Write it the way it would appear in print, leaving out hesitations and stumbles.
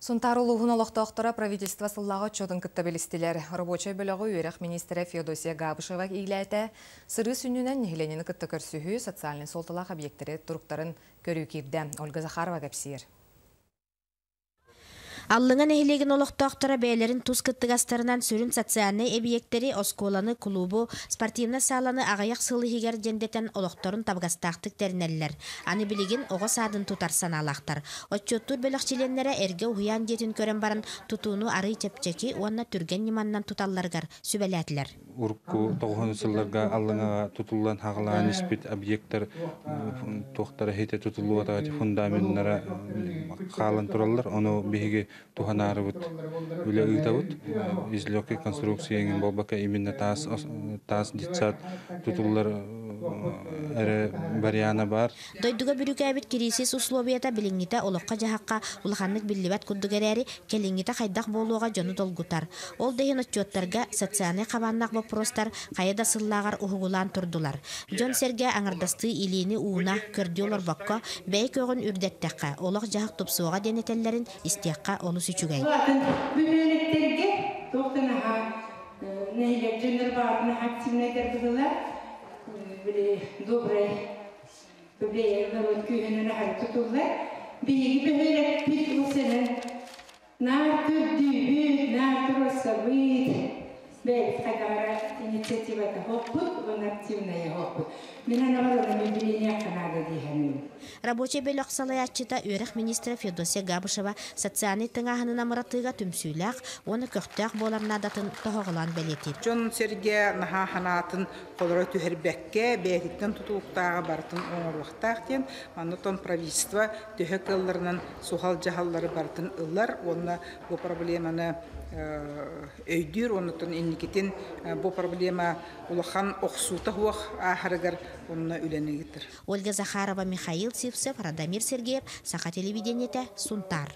Сунтаар улууһун олохтоохторо правительство сыллааҕы отчуотун кытта билистилэр. Рабочай бөлөҕү үөрэх миниистирэ Феодосия Габышева иилээтэ. Сырыы сүнньүнэн нэһилиэнньэни кытта көрсүһүү, социальнай суолталаах объектэри туруктарын көрүү киирдэ. Ольга Захарова кэпсиир. Аллыҥа нэһилиэгин олохтоохторо бэйэлэрин тус кыттыгастарынан сүрүн социальнай эбийиэктэри, оскуоланы, кулуубу, спортивнай сааланы аҕыйах сыл иһигэр дьэндэтэн олохторун табыгастаахтык тэринэллэр. Аны билигин оҕо саадын тутар санаалаахтар. Отчуоттуур бөлөх чилиэннэрэ эргэ уһуйаан дьиэтин көрөн баран тутууну арыый чэпчэки уонна түргэн ньыманнан туталларыгар сүбэлээтилэр. Урукку тоҕуһун сылларга Аллыҥаҕа тутуллан хаҕылаан испит объектар туохтара иһитэ тутуллубатаҕа фундаменнара хаалан тураллар. Ону биһиги туһанаарыбыт үлэ ыытабыт. Из легкой конструкции эҥин буолбакка именно таас таас детсад тутуллар эрэ вариана баар. Дойдуга бүрүүкээбит кириисис условията билиҥҥитэ олоххо-дьаһахха улаханнык биллибэт курдук эрээри, кэлиҥҥитэ хайдах буолуоҕа дьону долгутар. Ол да иһин отчуоттарга социальнай хабааннаах боппуруостар хайа да сыллааҕар уһугулаан турдулар. Дьон-сэргэ аҥардастыы илиини ууна, көрдүү олорбокко, бэйэ көҕүн үрдэттэххэ, олох-дьаһах тупсуоҕа диэн этэллэрин истиэххэ олус үчүгэй. Атын бөһүөлэктэргэ туох да наһаа нэһилиэк дьоннор баар наһаа активнайдар быһыылаах били добрай бэйэ норуот күүһүнэн аһары тутуллар. Биһиги бөһүөлэкпит ол сэнэн наар көрдүүбүт, наар туруорсабыт. Бэйэбит хайдаҕара инициативата хоппут уонна активная хоппут. Мин анаҕар оны мин билиниэххэ наада дии саныыбын. Рабочай бөлөх салайааччыта үөрэх министрэ Феодосия Габышева социальнай тыҥааһынын амыратыыга түмсүүлээх уонна көхтөөх буолар наадатын тоһоҕолоон бэлиэтиир. Дьон-сэргэ наһаа санаатын холоро түһэрбэккэ, бэйэтиттэн тутулуктааҕы барытын оҥоруохтаах диэн, оннуттан правительство төһө кыалларынан суһал дьаһаллары барытын ылар уонна бу проблеманы өйдүүр, оннуттан инникитин бу проблема улахан охсуута суох ааһарыгар онно үлэни ыытар. Ольга Захарова, Михаил Сивцев, Радомир Сергеев, Саха телевидениетэ, Сунтаар.